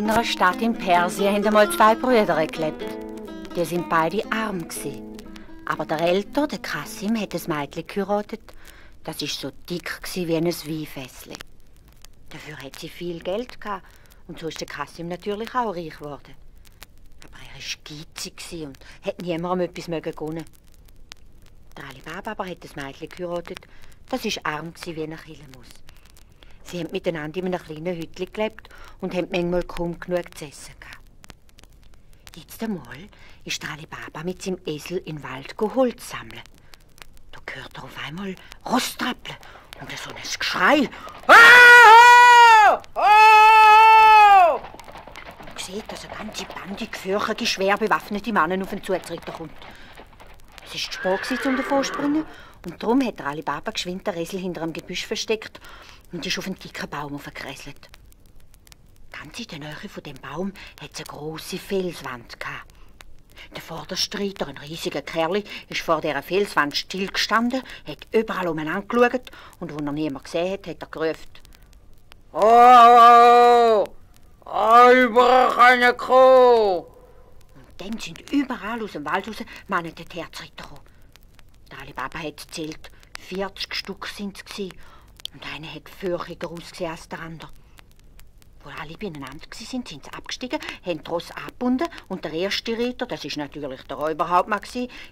In einer Stadt in Persien haben einmal zwei Brüder gelebt. Die sind beide arm gewesen. Aber der Ältere, der Kasim, hat ein Mädchen geheiratet. Das war so dick wie ein Weinfässli. Dafür hat sie viel Geld gehabt. Und so ist der Kasim natürlich auch reich geworden. Aber er war geizig und hat niemandem etwas gönnen. Der Ali Baba aber hat das Mädchen geheiratet. Das war arm wie eine Killemus. Sie haben miteinander in einem kleinen Hütchen gelebt und haben manchmal kaum genug zu essen gehabt. Jetzt einmal ist der Ali Baba mit seinem Esel in den Wald Holz sammeln. Da hört er auf einmal Rosstrappeln und so ein Geschrei. Ah! Oh! Und sieht, dass eine ganze Bande gefürchtige, schwer bewaffnete Männer auf ihn zugetreten kommt. Es war zu spät, um davon zu springen, und darum hat der Ali Baba geschwind den Esel hinter einem Gebüsch versteckt und ist auf einen dicken Baum aufgekräselt. Ganz in der Nähe von dem Baum hat es eine grosse Felswand gehabt. Der vorderste Reiter, ein riesiger Kerl, ist vor dieser Felswand stillgestanden, hat überall umeinander geschaut und als er niemand gesehen hat, hat er gerufen: «Oh! Über keine Kuh!» Und dann sind überall aus dem Wald raus Männer herzureiten gekommen. Der Ali Baba hat gezählt, 40 Stück sind es gewesen, und einer hat fürchtiger ausgesehen als der andere. Als alle beieinander waren, sind sie abgestiegen, haben die Rosse abgebunden und der erste Reiter, das war natürlich der Räuberhauptmann,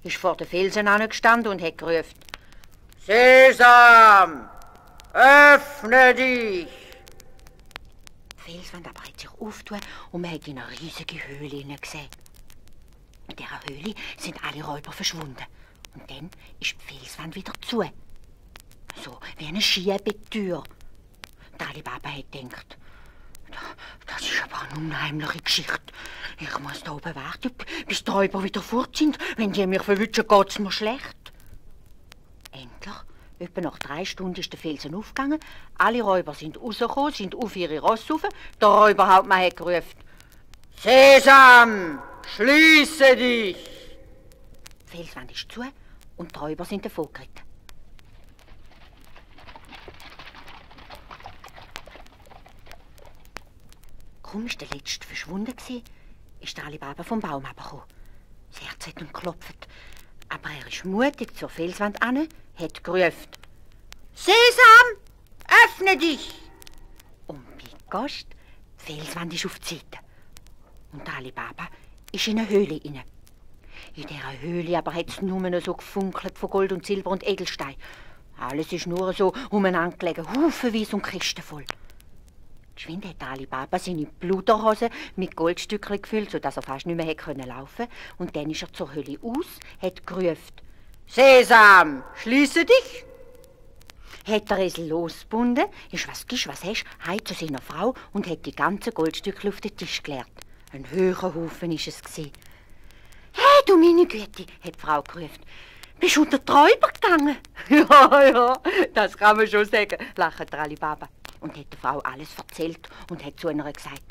ist vor den Felsen angestanden und hat gerufen: «Sesam, öffne dich!» Die Felswand aber hat sich aufgetan und man hat in eine riesige Höhle gesehen. In dieser Höhle sind alle Räuber verschwunden. Und dann ist die Felswand wieder zu. So wie eine Schiebetür. Der Ali Baba hat gedacht: «Das ist aber eine unheimliche Geschichte. Ich muss da oben warten, bis die Räuber wieder fort sind. Wenn die mich verwischen, geht es mir schlecht.» Endlich, etwa nach 3 Stunden, ist der Felsen aufgegangen. Alle Räuber sind rausgekommen, sind auf ihre Rosse rauf. Der Räuberhauptmann hat gerufen: «Sesam, schließe dich!» Die Felswand ist zu und die Räuber sind davon geritten. Kaum war der Letzte verschwunden, ist der Ali Baba vom Baum herabgekommen. Das Herz hat ihm geklopft. Aber er ist mutig zur Felswand an, hat gerufen: «Sesam, öffne dich!» Und bei Gast, die Felswand ist auf die Seite. Und der Ali Baba ist in eine Höhle rein. In dieser Höhle aber hat es nur noch so gefunkelt von Gold und Silber und Edelstein. Alles ist nur so umeinander gelegen, haufenweise und Kisten voll. Geschwind hat Ali Baba seine Bluderhose mit Goldstückchen gefüllt, sodass er fast nicht mehr laufen konnte. Und dann ist er zur Höhle aus, hat gerufen: «Sesam, schließe dich!» Hat der Esel losgebunden, ist «Was gibst, was hast», heim zu seiner Frau und hat die ganzen Goldstückchen auf den Tisch geleert. Ein höherer Haufen war es. «Hey, du meine Güte!» hat die Frau gerufen. «Bist du unter die Räuber gegangen?» «Ja, das kann man schon sagen», lachte der Ali Baba. Und hat der Frau alles erzählt und hat zu einer gesagt: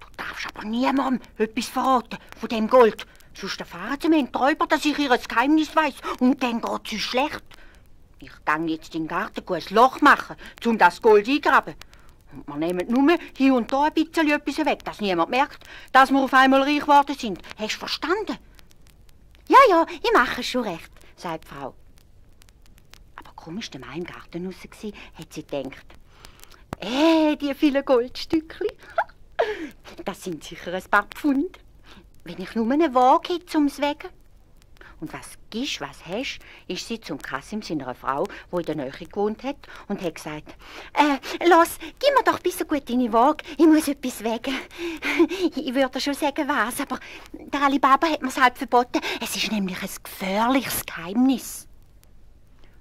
«Du darfst aber niemandem etwas verraten von dem Gold. Sonst erfahren sie mir die Räuber, dass ich ihr Geheimnis weiss, und dann geht es uns schlecht. Ich gehe jetzt in den Garten ein Loch machen, um das Gold eingraben. Und wir nehmen nur hier und da ein bisschen etwas weg, dass niemand merkt, dass wir auf einmal reich geworden sind. Hast du verstanden?» Ja, ich mache es schon recht», sagt die Frau. Aber kaum war der Mann im Garten raus, hat sie gedacht: die vielen Goldstückchen, das sind sicher ein paar Pfund. Wenn ich nur eine Waage hätte ums Wägen. Und was gibst, was hast, ist sie zum Kasim, seiner Frau, die in der Nähe gewohnt hat, und hat gesagt: «Los, gib mir doch ein bisschen gut deine Waage, ich muss etwas wägen.» Ich würde schon sagen, was, aber der Ali Baba hat mir es halb verboten. Es ist nämlich ein gefährliches Geheimnis.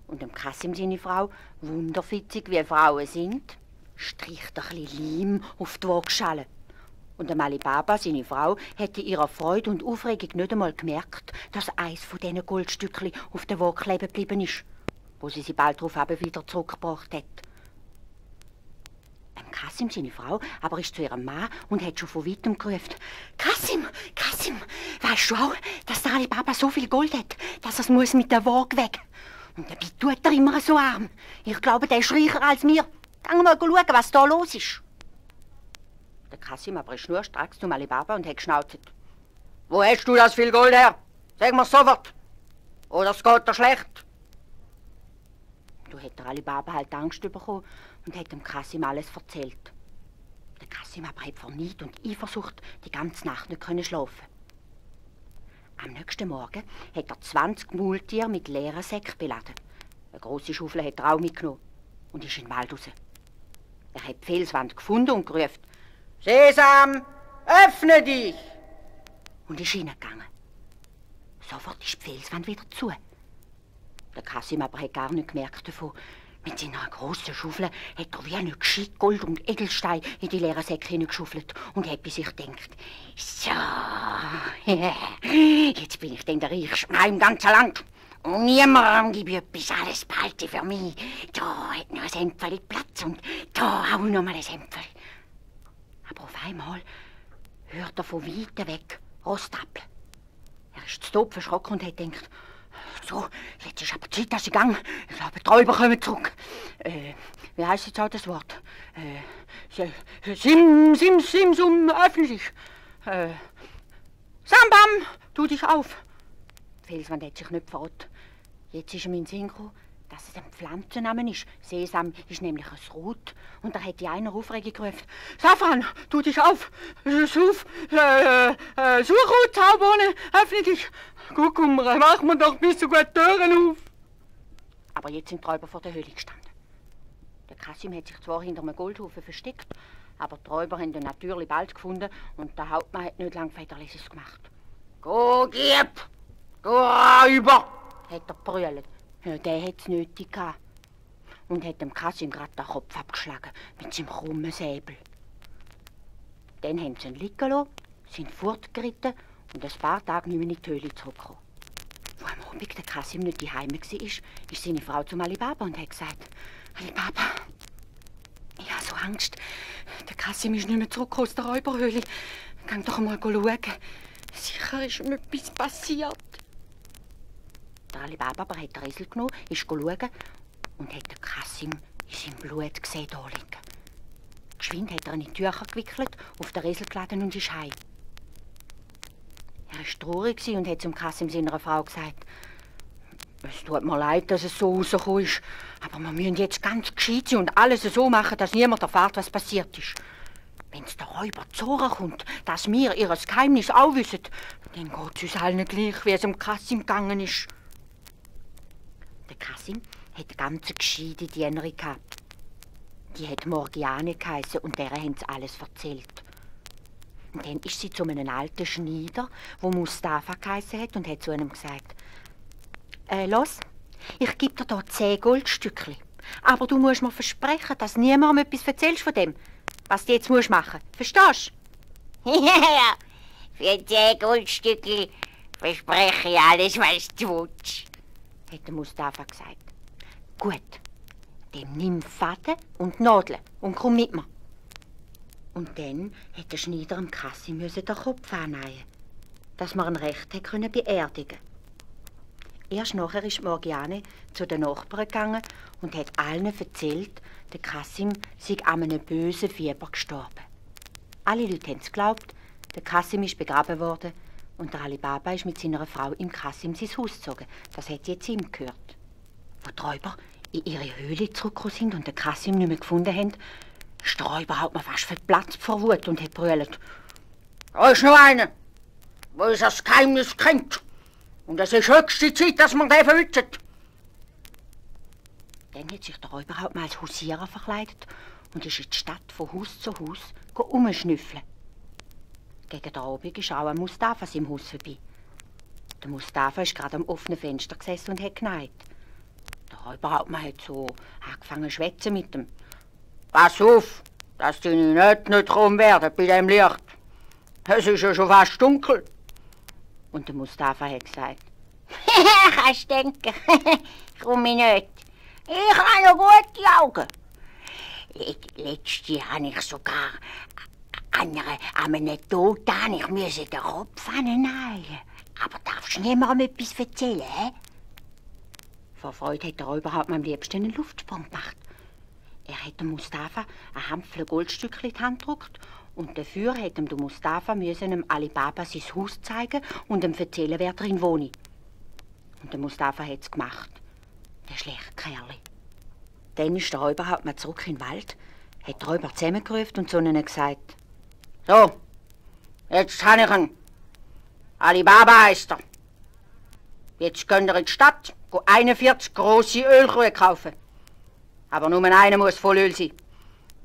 Und dem Kasim, seine Frau, wunderfitzig wie Frauen sind, stricht ein bisschen Leim auf die Waagschale. Und der Ali Baba, seine Frau, hätte ihrer Freude und Aufregung nicht einmal gemerkt, dass eins von diesen Goldstückchen auf der Waage kleben geblieben ist, wo sie bald darauf wieder zurückgebracht hat. Kasim, seine Frau, aber ist zu ihrem Mann und hat schon von weitem gerufen: «Kasim, weisst du auch, dass der Ali Baba so viel Gold hat, dass er es muss mit der Waage weg? Und dabei tut er immer so arm. Ich glaube, der ist reicher als wir. Gehen wir mal schauen, was da los ist.» Der Der Kasim aber ist schnurstracks zum Ali Baba und hat geschnauzt. Wo hast du das viel Gold her? Sag mir sofort. Oder es geht dir schlecht. Da hat der Ali Baba halt Angst bekommen und hat dem Kasim alles erzählt. Der Kasim aber hat vor Neid und Eifersucht die ganze Nacht nicht können schlafen. Am nächsten Morgen hat er 20 Maultiere mit leeren Säcken beladen. Eine grosse Schaufel hat er auch mitgenommen und ist in den Wald raus. Er hat die Felswand gefunden und gerufen: Sesam, öffne dich! Und ist hineingegangen. Sofort ist die Felswand wieder zu. Der Kasim aber hat gar nichts gemerkt davon. Mit seiner grossen Schaufel hat er wie ein gescheit Gold und Edelstein in die leeren Säcke hineingeschaufelt und hat bei sich gedacht: So, jetzt bin ich dann der reichste Mann im ganzen Land. Und niemandem gebe ich etwas, alles behalte für mich. Da hat noch ein Sämpfeli Platz und da auch noch mal ein Sämpfeli. Aber auf einmal hört er von weitem weg Rostappel. Er ist zu Tod verschrocken und hat gedacht: So, jetzt ist aber Zeit, dass ich gehe. Ich glaube, die Räuber kommen zurück. Wie heisst jetzt auch das Wort? Simsum, öffne dich. Sambam, tu dich auf. Die Felswand hat sich nicht verrot. Jetzt ist ihm in den Sinn gekommen, dass es ein Pflanzenname ist. Sesam ist nämlich ein Rot. Und da hat die einer Aufregung gerufen: Safran, tu dich auf. Suchrot, Zauberbohne, öffne dich. Guck, mach mir doch bis so gut Türen auf. Aber jetzt sind die Räuber vor der Höhle gestanden. Der Kasim hat sich zwar hinter einem Goldhaufen versteckt, aber die Räuber haben ihn natürlich bald gefunden und der Hauptmann hat nicht lange Federleses gemacht. Go, Dieb! Go, Räuber! Hat er gebrüllt. Ja, der hat es nötig gehabt. Und hat dem Kasim gerade den Kopf abgeschlagen mit seinem krummen Säbel. Dann haben sie ihn liegen lassen, sind fortgeritten und ein paar Tage nicht mehr in die Höhle zurückgekommen. Wo am Abend der Kasim nicht daheim war, ist seine Frau zum Ali Baba und hat gesagt: Ali Baba, ich habe so Angst. Der Kasim ist nicht mehr zurück aus der Räuberhöhle. Geh doch mal schauen. Sicher ist ihm etwas passiert. Der Ali Baba aber hat den Esel genommen, ist schauen und hat den Kasim in seinem Blut gesehen da liegen. Geschwind hat er ihn in Tücher gewickelt, auf den Esel geladen und ist heim. Er war traurig und hat zum Kasim seiner Frau gesagt: Es tut mir leid, dass es so rausgekommen ist, aber wir müssen jetzt ganz gescheit sein und alles so machen, dass niemand erfährt, was passiert ist. Wenn es der Räuber zu Ohren kommt, dass wir ihr Geheimnis auch wissen, dann geht es uns allen gleich, wie es um Kasim gegangen ist. Der Kasim hat eine ganz gescheite Dienerin gehabt. Die hat Morgiane geheissen und der haben sie alles erzählt. Und dann ist sie zu einem alten Schneider, der Mustafa geheissen hat, und hat zu ihm gesagt: Los, ich gebe dir hier 10 Goldstückchen. Aber du musst mir versprechen, dass niemandem etwas erzählst von dem, was du jetzt machen musst. Verstehst du? Ja, für 10 Goldstückchen verspreche ich alles, was du willst, hat der Mustafa gesagt. Gut, dann nimm Faden und Nadeln und komm mit mir. Und dann hat der Schneider dem Kasim den Kopf annähen, dass man ihn recht beerdigen konnte. Erst nachher ist Morgiane zu den Nachbarn gegangen und hat allen erzählt, der Kasim sei an einem bösen Fieber gestorben. Alle Leute haben es geglaubt, der Kasim ist begraben worden und der Ali Baba ist mit seiner Frau im Kasim sein Haus gezogen. Das hat jetzt ihm gehört. Als die Räuber in ihre Höhle zurückgekommen sind und den Kasim nicht mehr gefunden haben, ist der Räuberhauptmann fast verplatzt vor Wut und hat brüllt: Da ist noch einer, der das Geheimnis kennt. Und es ist höchste Zeit, dass man den verwütet. Dann hat sich der Räuberhauptmann als Hausierer verkleidet und ist in die Stadt von Haus zu Haus umschnüffeln. Gegen den Abend ist auch ein Mustafa im Haus vorbei. Der Mustafa ist gerade am offenen Fenster gesessen und hat geneigt. Der Räuberhauptmann hat so angefangen zu schwätzen mit ihm. Pass auf, dass deine Nähte nicht krumm werden bei dem Licht. Es ist ja schon fast dunkel. Und der Mustafa hat gesagt: Kannst denken, krumme Nähte. Ich habe noch gute Augen. Letztes Jahr habe ich sogar an einem Toten den Kopf annähen. Aber darfst du niemandem etwas erzählen, hä? Vor Freude hat er überhaupt am liebsten einen Luftsprung gemacht. Er hat dem Mustafa ein Handvoll Goldstückchen in die Hand gedrückt Und dafür hätte dem Mustafa dem Ali Baba sein Haus zeigen und ihm erzählen, wer drin wohne. Und der Mustafa hat es gemacht. Der schlechte Kerl. Dann ist der Räuberhauptmann zurück in den Wald, hat die Räuber zusammengerufen und zu ihnen gesagt: So, jetzt habe ich ihn. Ali Baba heisst er. Jetzt könnt ihr in die Stadt 41 grosse Ölkrüge kaufen. Aber nur einer muss voll Öl sein.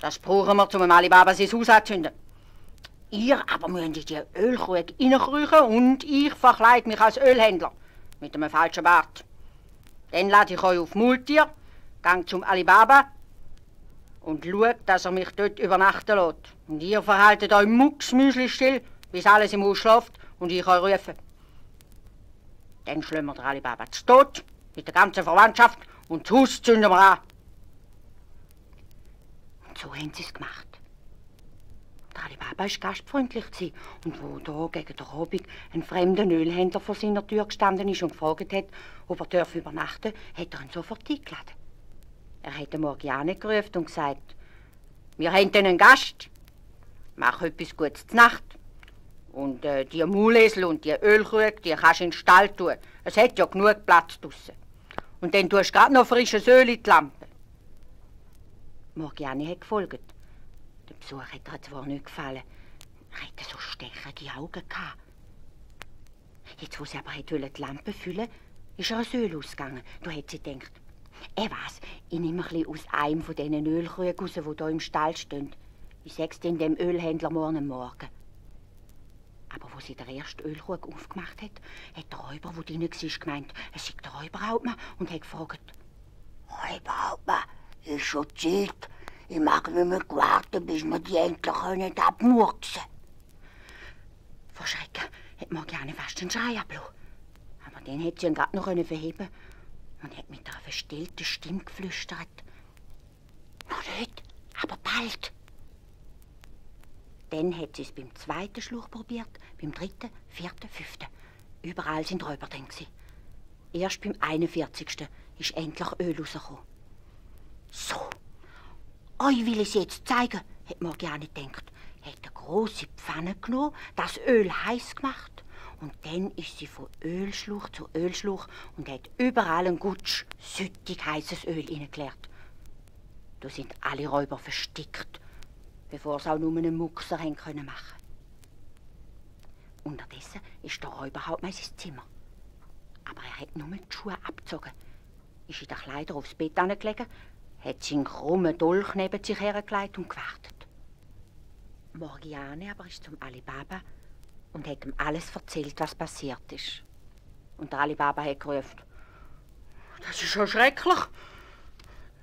Das brauchen wir, um dem Ali Baba sein Haus anzünden. Ihr aber müsst in die Ölkrüge reinkriechen und ich verkleide mich als Ölhändler mit einem falschen Bart. Dann lade ich euch auf Maultier, gang zum Ali Baba und schaut, dass er mich dort übernachten lässt. Und ihr verhaltet euch mucksmüsli still, bis alles im Haus schläft und ich euch rufe. Dann schlagen wir den Ali Baba zu Tod mit der ganzen Verwandtschaft und das Haus zünden wir an. Und so haben sie es gemacht. Der Ali Baba war gastfreundlich und wo da gegen den Abend ein fremder Ölhändler vor seiner Tür gestanden ist und gefragt hat, ob er übernachten darf, hat er ihn sofort eingeladen. Er hat Morgiane gerufen und gesagt: Wir haben einen Gast. Mach etwas Gutes zur Nacht. Und die Maulesel und die Ölkrüge, die kannst du in den Stall tun. Es hat ja genug Platz draussen. Und dann tust du gerade noch frisches Öl in die Lampe. Morgiane hat gefolgt. Der Besuch hat ihr zwar nicht gefallen. Er hatte so stechende Augen gehabt. Jetzt, wo sie aber die Lampe füllen wollte, ist ihr ein Öl ausgegangen. Da hat sie gedacht: ich nehme ein bisschen aus einem von diesen Ölkrügen raus, die hier im Stall stehen. Ich sag's dem Ölhändler morgen. Aber wo sie den ersten Ölkrug aufgemacht hat der Räuber, der drin war, gemeint, es sei der Räuberhauptmann und hat gefragt: Räuberhauptmann, ist schon Zeit. Ich mag nicht mehr warten, bis wir die endlich abmurksen können. Vor Schrecken hat Morgiane fast einen Schrei abgelassen. Aber dann hat sie ihn gerade noch verheben und hat mit einer verstellten Stimme geflüstert: Noch nicht, aber bald. Dann hat sie es beim zweiten Schluch probiert, beim dritten, vierten, fünften. Überall sind Räuber drin. Erst beim 41. ist endlich Öl rausgekommen. So, euch will ich es jetzt zeigen, hat Morgiane gedacht. Hat eine grosse Pfanne genommen, das Öl heiß gemacht und dann ist sie von Ölschluch zu Ölschluch und hat überall ein Gutsch süttig heißes Öl hineingeleert. Da sind alle Räuber verstickt, bevor sie auch nur einen Muckser machen können. Unterdessen ist der Räuberhauptmann in sein Zimmer. Aber er hat nur die Schuhe abgezogen, ist in den Kleidern aufs Bett angelegt, hat seinen krummen Dolch neben sich hergelegt und gewartet. Morgiane aber ist zum Ali Baba und hat ihm alles erzählt, was passiert ist. Und der Ali Baba hat gerufen: Das ist schon schrecklich.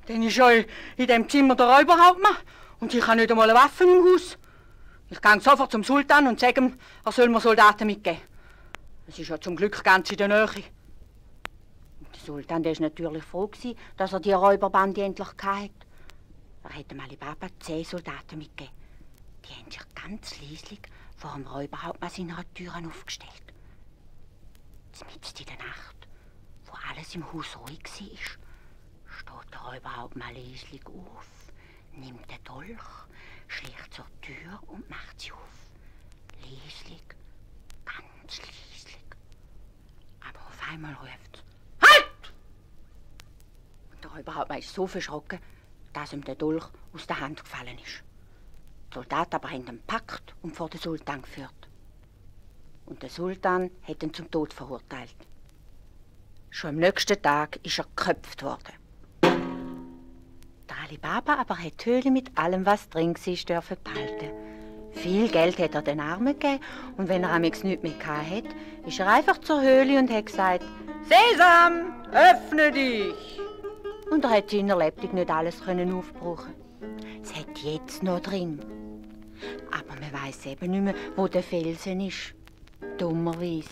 Dann ist ja in dem Zimmer der Räuberhauptmann und ich habe nicht einmal eine Waffe im Haus. Ich gehe sofort zum Sultan und sage ihm, er soll mir Soldaten mitgeben. Es ist ja zum Glück ganz in der Nähe. Und der Sultan war natürlich froh, dass er die Räuberbande endlich hatte. Er hat dem Ali Baba 10 Soldaten mitgegeben. Die haben sich ganz leislich vor dem Räuberhauptmann seiner Türen aufgestellt. Mitten in der Nacht, wo alles im Haus ruhig war, steht der Räuberhauptmann leislich auf, nimmt den Dolch, schleicht zur Tür und macht sie auf. Leislich, ganz leislich. Aber auf einmal ruft es: Halt! Und der Räuberhauptmann ist so verschrocken, dass ihm der Dolch aus der Hand gefallen ist. Die Soldaten aber haben ihn gepackt und vor den Sultan geführt. Und der Sultan hat ihn zum Tod verurteilt. Schon am nächsten Tag ist er geköpft worden. Der Ali Baba aber hat die Höhle mit allem, was drin war, behalten. Viel Geld hat er den Armen gegeben und wenn er nichts mehr hatte, ist er einfach zur Höhle und hat gesagt: Sesam, öffne dich! Und er hat seiner Lebtung nicht alles aufbrauchen. Es hat jetzt noch drin. Aber man weiss eben nicht mehr, wo der Felsen ist. Dummerweise.